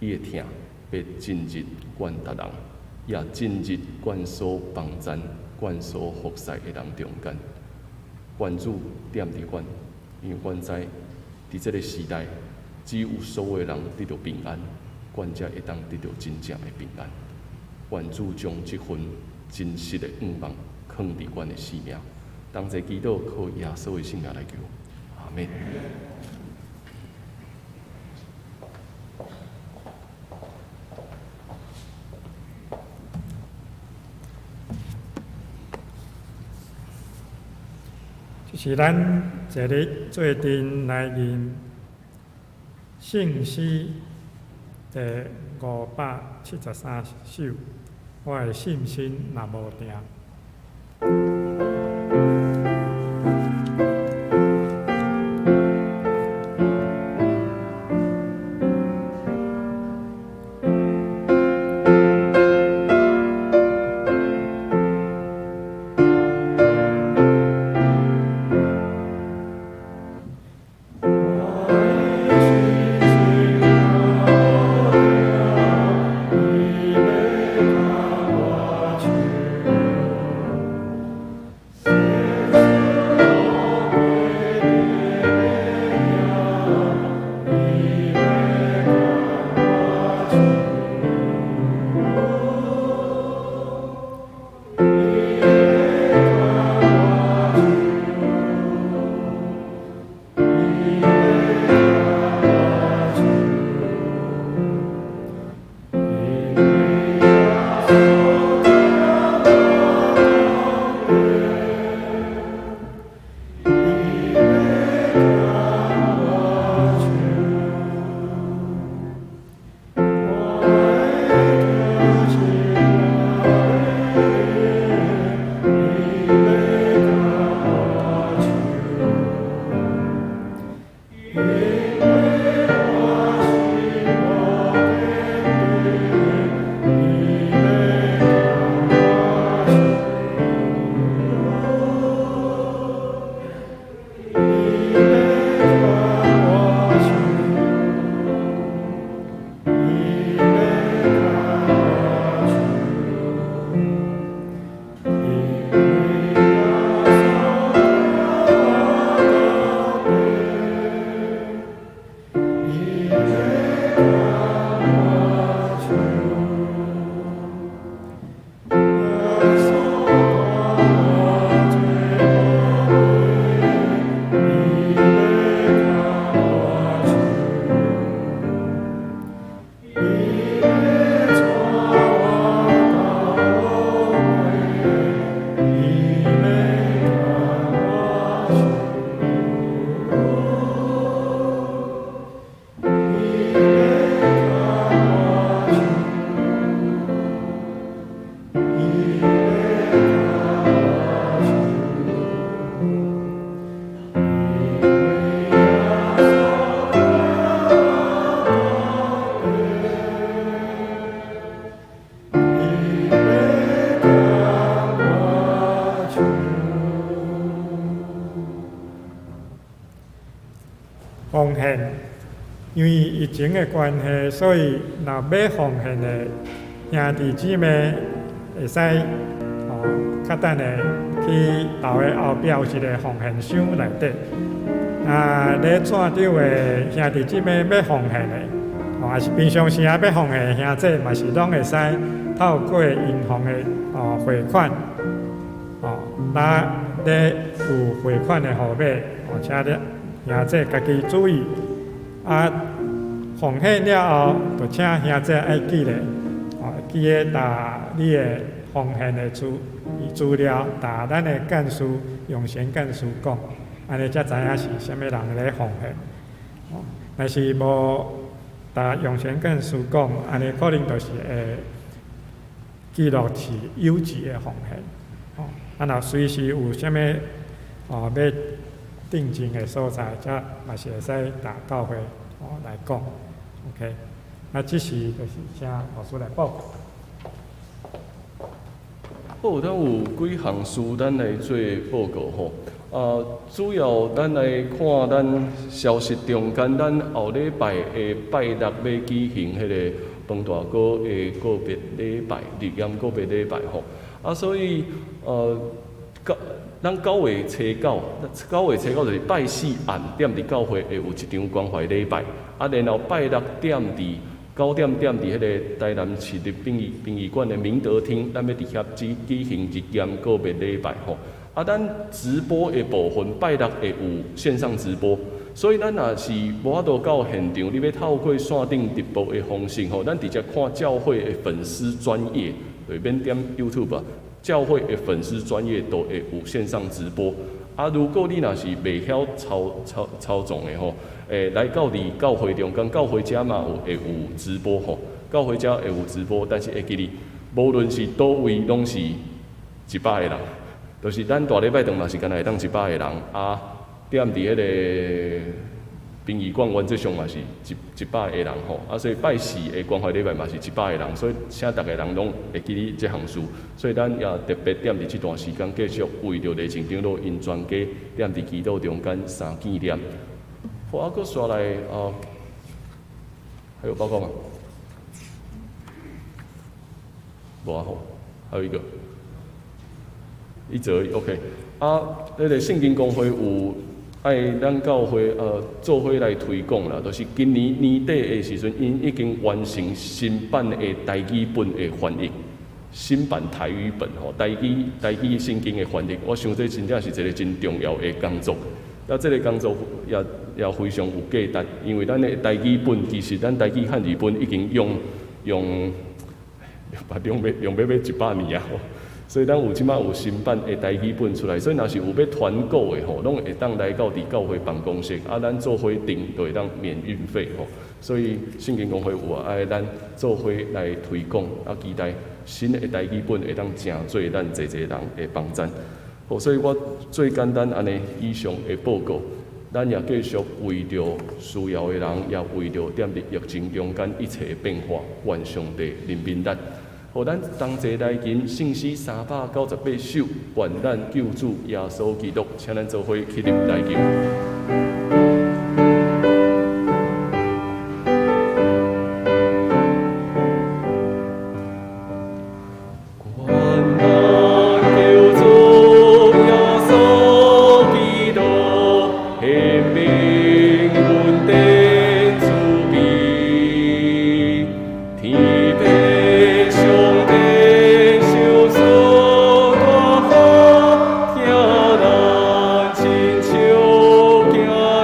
你的疼欲進入阮逐人，也進入阮所幫贊、阮所服侍的人中間。願主踮佇阮，因為阮知佇這个時代，只有所有人得著平安，阮才會當得著真正的平安。願主將這份真實的願望囥佇阮的生命。同齊祈禱，靠耶穌的聖名來求，阿們。這是咱這日做陣來吟聖詩第573首，我的信心若無定。我的信心若無定，手，伊欲牽我手，伊欲牽我手，因為耶穌伊欲牽我手。奉獻，因為疫情的關係，所以若欲奉獻的兄弟姊妹會使哦，較等下去樓的後壁有一個奉獻箱內底。啊，咧紙張的兄弟姊妹欲奉獻的，哦，抑是平常時啊欲奉獻的兄弟，嘛是攏會使透過銀行的哦匯款，哦，那咧有匯款的號碼，哦，請你兄弟家己注意。啊，奉獻了後，就請兄弟愛記咧，哦，記得帶你的奉獻的資料，共咱的幹事永賢幹事講，按呢才知影是啥物人咧奉獻。哦，若是無共永賢幹事講，按呢可能就是會記錄是郵寄的奉獻。哦，啊，若隨時有啥物哦欲訂正的所在，才嘛是會使共教會哦來講。OK，啊，這時就是請牧師來報告。好，咱有幾項事咱來做報告吼。啊，主要咱來看咱消息中間，咱後禮拜的拜六欲舉行彼个彭大哥的告別禮拜，日嚴告別禮拜吼。啊，所以咱9月初9，9月初9就是拜四暗點佇教會會有一場關懷禮拜，啊，然後拜六點佇9點點佇彼个台南市立殯儀館的明德廳，咱欲佇遐舉行日嚴告別禮拜吼。啊，咱直播的部分拜六會有線上直播，所以咱若是無法度到現場，你欲透過線頂直播的方式吼，咱直接看教會的粉絲專頁，對，免點 YouTube，教會的粉絲專頁都會有線上直播。啊，如果你若是袂曉操縱的吼，來到佇教會中間，教會遮嘛有會有直播吼，教會遮會有直播，但是會記得，無論是佗位，攏是100個人，就是咱大禮拜堂嘛是干焦會當100個人，啊，踮佇彼個殯儀館原則上嘛是一百個人吼，啊，所以拜四的關懷禮拜嘛是100個人，所以請逐个人攏會記得這項事，所以咱也特別踮佇這段時間繼續為著黎靜長老𪜶全家踮佇祈禱中間三紀念。好，啊，閣紲來啊，還有報告嗎？無啊，好，還有一個，一則 OK。啊，彼个聖經公會有愛咱教會做伙來推廣啦，就是今年年底的時陣，𪜶已經完成新版的台語本的翻譯，新版台語本吼，台語聖經的翻譯，我想這真正是一個真重要的工作。啊，這个工作也非常有價值，因為咱的台語本其實咱台語漢字本已經用用欲100年啊。所以咱有這擺有新版的台語本出來，所以若是有欲團購的吼，攏會當來到佇教會辦公室，啊，咱做伙訂就會當免運費吼。所以聖經公會有愛咱做伙來推廣，啊，期待新的台語本會當誠濟咱濟濟人的幫贊。好，所以我最簡單按呢以上的報告，咱也繼續為著需要的人，也為著踮佇疫情中間一切的變化，願上帝憐憫咱。予咱同齊來吟聖詩398首，願咱救主耶穌基督，請咱做伙起立來吟。願咱救主耶穌基督顯明恩典慈悲，天父上帝賞賜大福，疼咱親像囝兒。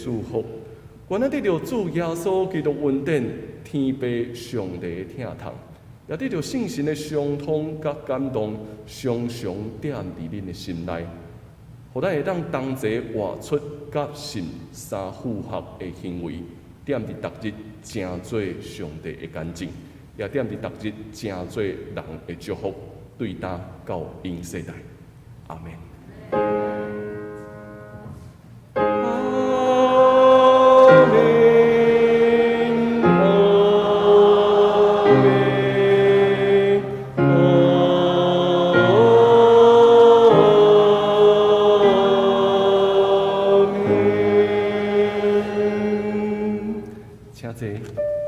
祝福。願咱得著主耶穌基督恩典，天父上帝疼痛，也得著聖神的相通佮感動，常常踮佇恁的心內，予咱會當同齊活出佮信相符合的行為，踮佇逐日成做上帝的見證，也踮佇逐日成做人的祝福，對今到永世代。阿門。阿門。阿門。阿門。請坐。